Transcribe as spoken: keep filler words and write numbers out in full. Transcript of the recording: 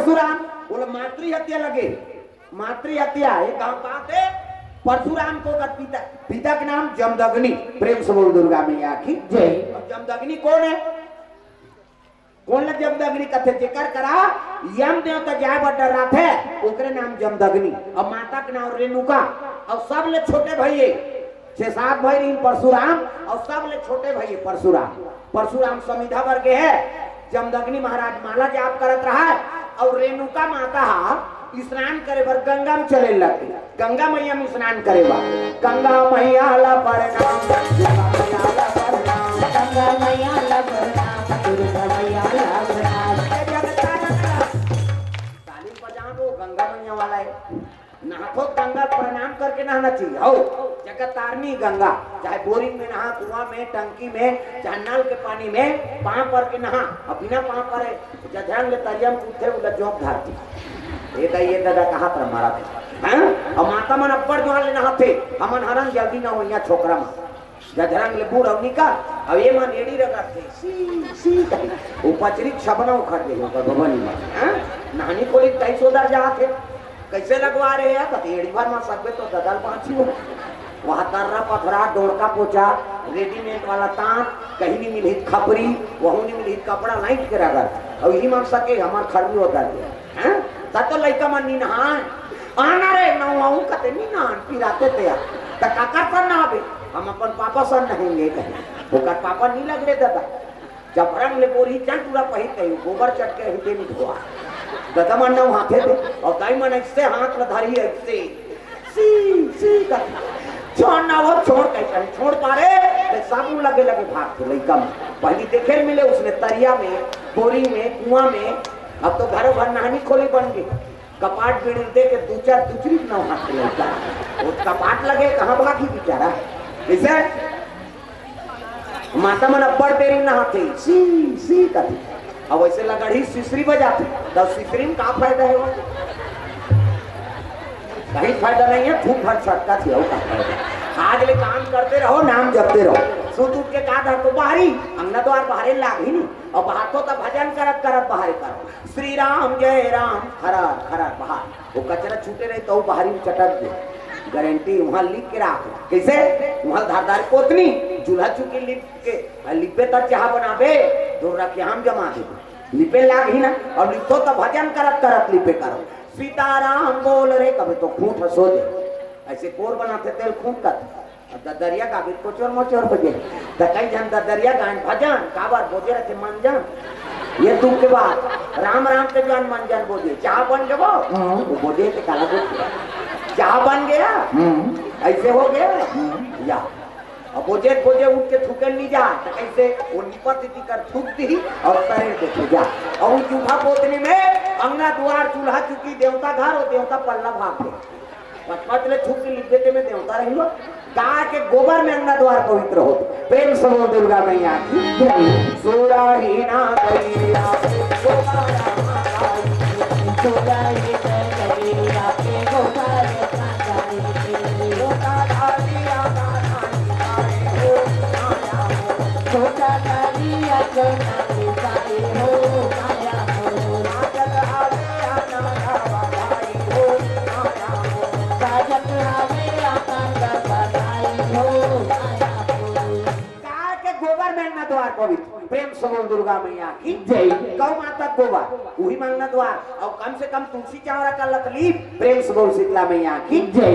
परशुराम, बोले मातृ हत्या लगे, मातृ हत्या, ये गाँव बात है। परशुराम को कर पिता, पिता के नाम जमदग्नि। प्रेम से बोल दुर्गा मैया की जय। और जमदग्नि कौन है? कौन ल जमदग्नि कथे? जेकर करा यम देवता जाए बर डर्राथे, ओकरे नाम जमदग्नि। और माता के नाम रेणुका। और सब ले छोटे भइये, छह सात भाई रहिन परशुराम, और सब ले छोटे भइये परशुराम। परशुराम समिधा बर गे हे, जमदग्नि महाराज माला जाप करत रहा, और रेणुका माता हा स्नान करे बर गंगा में चले लगे। गंगा मैया में स्नान करे बर। गंगा मैया ला प्रणाम, गंगा मैया ला प्रणाम, गंगा मैया ला प्रणाम, दुर्गा मैया ला प्रणाम। जय जगतारण। ताली बजाबो, गंगा मैया वाला है। नहाथो गंगा प्रणाम करके नहाना चाहिए। हो, जगतारनी गंगा, चाहे बोरिंग में नहा, कुआं में, टंकी में, चाहे नल के पानी में, पाँव पर के नहा। अब बिना पाँव परे जझरंग ले तरिया में कूदथे, उला जोंक धरती। ए दाई, ए दादा, कहाँ पर मारा थे? हैं? अब माता मन अब्बड़ जुआर ले नहाथे, हमन हरन जल्दी ना होइया छोकरा मन। जझरंग ले बूढ़ अउ निका, अब ये मन एड़ी रगड़थे, सी, सी कही। वो पचरी छबना उखड़ गई ओकर बबनी मन। हैं? नहानी खोली तई सोदर जात हे। कैसे लगवा रहे हैं? कते एड़ी भर में सकबे तो ददल बाँची हो। वहाँ तर्रा पथरा, डोड़का पोचा, रेडीमेड वाला तान, कहीं नहीं मिली खपरी, वहू नहीं मिली कपड़ा लाइट के रगड़। और यही मन सके हमार खरबी होता है। हैं? त तो लइका मन नी नहाय। आना रे, नहाऊं कते नी नहान, पिराते ते आ। त काकर सन नहाबे? हम अपन पापा सन नहेंगे कहे। ओकर पापा नी लग रे दादा। जब रंग ले बोरी चल पूरा पहिर कही, गोबर चट के हिते नी धोआ। दादा मन नहाथे थे, और दाई मन ऐसे हाथ ल धरी ऐसे। सी, सी कर। छोड़ ना वो, छोड़ कहीं कहीं, छोड़ पा रे। ते साबुन लगे लगे भाग थे लइका मन। पहली देखे मिले उसने तरिया में, बोरी में, कुआं में। अब तो घरों घर नहानी खोली बन गई। कपाट बिड़िल दे के दू चार दुचरी नहाथे लइका। वो कपाट लगे, कहाँ भागी बेचारा? जैसे माता मन अब्बड़ देरी नहाथे, सी, सी कथे। अब वैसे लगड़ी सिसरी बजाथे, तो सिसरी में का फायदा है वो? कहीं फायदा नहीं है, खूब भर छटका थी, और का फायदा? आज ले काम करते रहो, नाम जपते रहो। सुत उठ के का धर तो बाहरी, अंगना द्वार बाहरे लाग ही नहीं। और बाहर तो तब भजन करत करत बाहरे करो, श्री राम जय राम, खरर खरर बाहर। वो कचरा छूटे रही तो बाहरी में चटक दे। गारंटी वहां लिख के रख। कैसे? वहां धारदार कोतनी, चूल्हा चुकी लिप के, आ लिपे तक चाह बनाबे, दो रख के हम जमा दे। लिपे लाग ही ना, और लिखो तो भजन करत करत लिपे करो। सीताराम बोल रे, कभी तो खूंट सो दे। ऐसे कोर बनाथे तेल खूंट का। अब ददरिया गाबे कोचोर मोचोर हो जाए। त कई झन ददरिया गायन भजन, काबर बोजे रथे मंजन। ये दुख के बात, राम राम के जान मंजन बोजे, चाह बन गए वो? हम्म। वो बोजे तो काला बोजे। चाह बन गया? हम्म। ऐसे हो गया? हम्म। या। अब बोजे, बोजे उठ के थूके नहीं जा, तो कैसे? वो निपट थी कर थूक दी और शरीर देखे जा। और वो चूल्हा पोतनी में अंगना द्वार, चूल्हा चुकी, देवता घर और देवता पल्ला भाग गए। पचपच ले छुप के लिख देते में देवता रही हो। गाय के गोबर में अंगना द्वार पवित्र हो। प्रेम से बोल दुर्गा मैया की जय। सोरा ही ना गैया, गोबर सोरा ही ना गैया, गोबर छोटा करिया चोना लिपाई हो, माया हो। गाय के गोबर में अंगना द्वार पवित्र। प्रेम से बोल दुर्गा मैया की जय। गौ माता गोबर, वही में अंगना द्वार, और कम से कम तुलसी चौरा का लत लीप। प्रेम से बोल शीतला मैया की जय।